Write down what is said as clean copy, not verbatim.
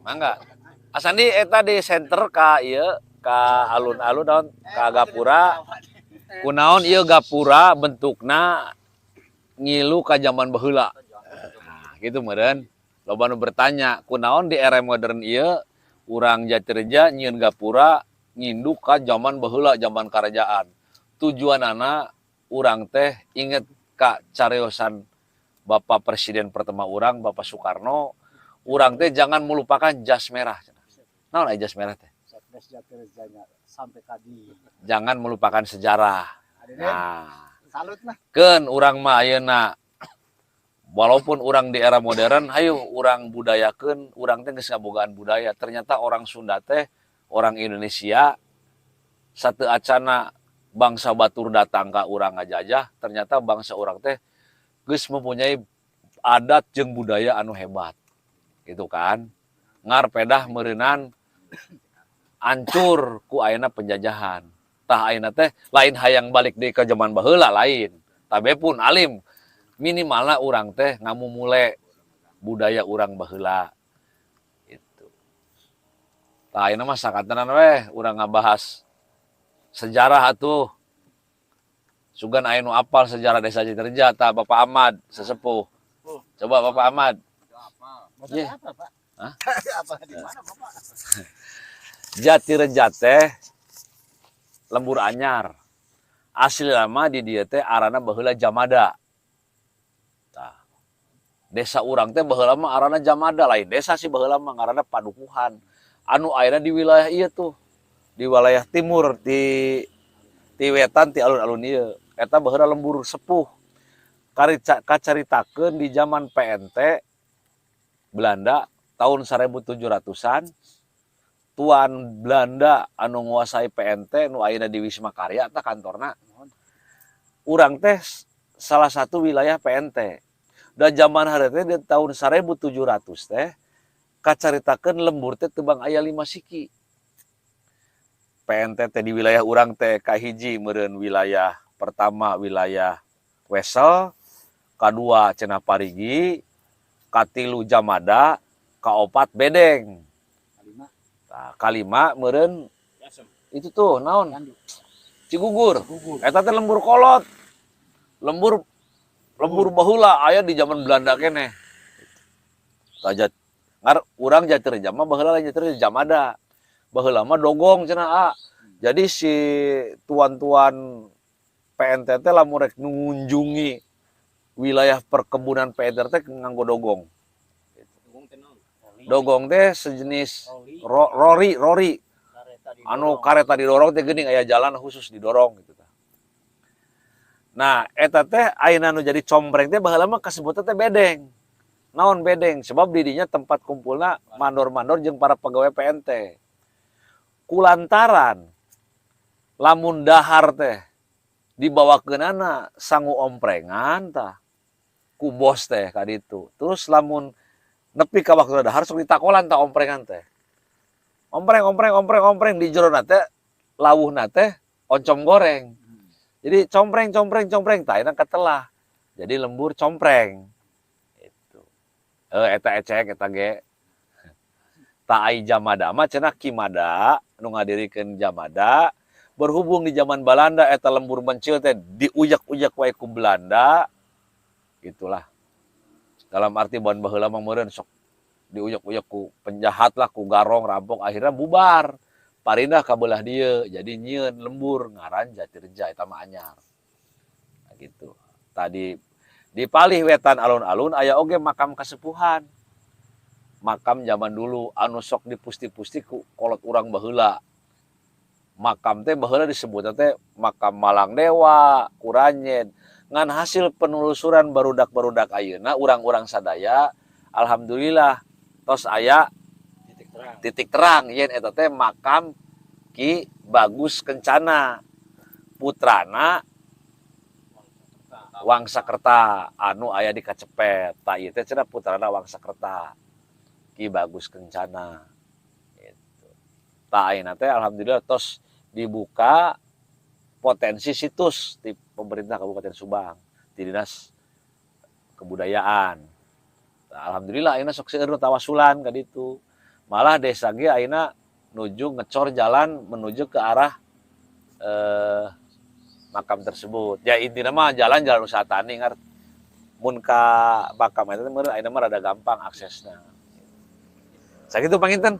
Mangga. Asandi eta di center ka ieu, ka alun-alun naon, ka gapura. Kunaon ieu gapura bentukna ngilu ka zaman baheula? Nah, gitu meureun. Loba nu bertanya, kunaon di era modern ieu urang Jatireja nyieun gapura nginduk ka zaman baheula, zaman kerajaan? Tujuanana urang teh inget ka cariosan Bapak Presiden pertama urang, Bapak Soekarno, urang teh jangan melupakan jas merah. Naon aya jas merah teh? Sekdes Jatirejanya sampai tadi. Jangan melupakan sejarah. Ada. Nah, Salut lah. Keun urang mah ayeuna walaupun urang di era modern, hayu urang budayakeun, urang teh geus ngabogaan budaya. Ternyata orang Sunda teh, orang Indonesia, satu acana bangsa batur datang ka urang ngajajah, ternyata bangsa urang teh geus mempunyai adat jeung budaya anu hebat. Gitu kan. Ngar pedah meureunan ancur ku ayeuna penjajahan. Tah, ayeuna teh lain hayang balik deui ka zaman baheula, lain. Tabe pun alim, minimalna urang teh ngamumule budaya urang baheula. Gitu. Tah, ayeuna mah sakantenan weh urang ngabahas sejarah atuh. Sugan aya nu apal sejarah Desa Jatireja. Tah, Bapak Ahmad sesepuh. Coba, Bapak Ahmad. Maksudnya apa, Pak? Hah? Apa di mana, Bapak? Jatireja teh lembur anyar. Asli lama di dieu teh arana baheula Jamada. Tah. Desa urang teh baheula mah arana Jamada, lain desa sih baheula mah, ngaranna padukuhan. Anu ayeuna di wilayah ieu tuh. Di wilayah timur, di wetan ti alun-alun ieu. Eta baheula lembur sepuh. Kacaritakeun di zaman PNT Belanda tahun 1700-an, tuan Belanda anu nguasai PNT nu ayeuna di Wisma Karya tah kantorna. Urang teh salah satu wilayah PNT. Dan zaman hari teh di tahun 1700 teh kacaritakeun lembur teh tebang aya 5 siki. PNT teh di wilayah urang teh kahiji meureun wilayah pertama wilayah Wesel, kadua cenah Parigi, katilu Jamada, kaopat Bedeng. Kalima. Nah, kalima meureun itu tuh naon? Gandu. Cigugur. Gugur. Eta teh lembur kolot. Lembur lembur baheula aya di zaman Belanda keneh. Tajat ngar urang Jatireja mah baheula lain Jatireja, Jamada. Baheula mah dogong cenah a. Jadi si tuan-tuan PNT teh lamun rek ngunjungi wilayah perkebunan PNT teh nganggo dogong. Dogong teh sejenis rori rori anu kareta didorong teh geuning, aya jalan khusus didorong gitu tah. Nah, eta teh ayeuna nu jadi compreng teh baheula mah kasebutna teh bedeng. Naon bedeng? Sebab di dinya tempat kumpulna mandor-mandor jeung para pegawai PNT. Kulantaran lamun dahar teh dibawakeunana sangu omprengan tah ku bos teh ka ditu. Terus lamun nepi ka waktu dahar sok ditakolan tah omprengan teh. Ompreng, ompreng, ompreng, ompreng, di jerona teh lawuhna teh oncom goreng. Jadi compreng, compreng, compreng tah ayeuna katelah. Jadi lembur compreng. Itu. Eh, eta ecek eta ge. Tah, ai Jamada mah cenah Ki Mada nu ngadirikeun Jamada, berhubung di zaman Balanda eta lembur mencil teh diujak-ujak wae ku Belanda gitulah. Dalam arti ban baheula mah meureun sok diujak-ujak ku penjahat lah, ku garong, rampok, akhirnya bubar. Parindah ka belah dieu, jadi nyieun lembur ngaran Jatireja, eta mah anyar. Nah, gitu. Tadi di palih wetan alun-alun aya oge makam kasepuhan. Makam zaman dulu anu sok dipusti-pusti ku kolot urang baheula. Makam teh baheula disebutna teh makam Malang Dewa, Kuranyen. Ngan hasil penelusuran barudak-barudak ayeuna, urang-urang sadaya, alhamdulillah tos aya titik terang. Titik terang yen eta teh makam Ki Bagus Kencana, putrana Wangsakerta anu aya di Kacepet. Tah, ieu teh cenah putrana Wangsakerta, Ki Bagus Kencana gitu. Tah, ayeuna teh alhamdulillah tos dibuka potensi situs di pemerintah Kabupaten Subang, di Dinas Kebudayaan. Tah, alhamdulillah ayeuna sok seueur nu tawasulan ka ditu. Malah desa ge ayeuna nuju ngecor jalan menuju ke arah makam tersebut. Ya, intinya mah jalan jalan usaha tani ngar mun ka makam eta meureun ayeuna mah rada gampang aksesna. Sakitu panginten.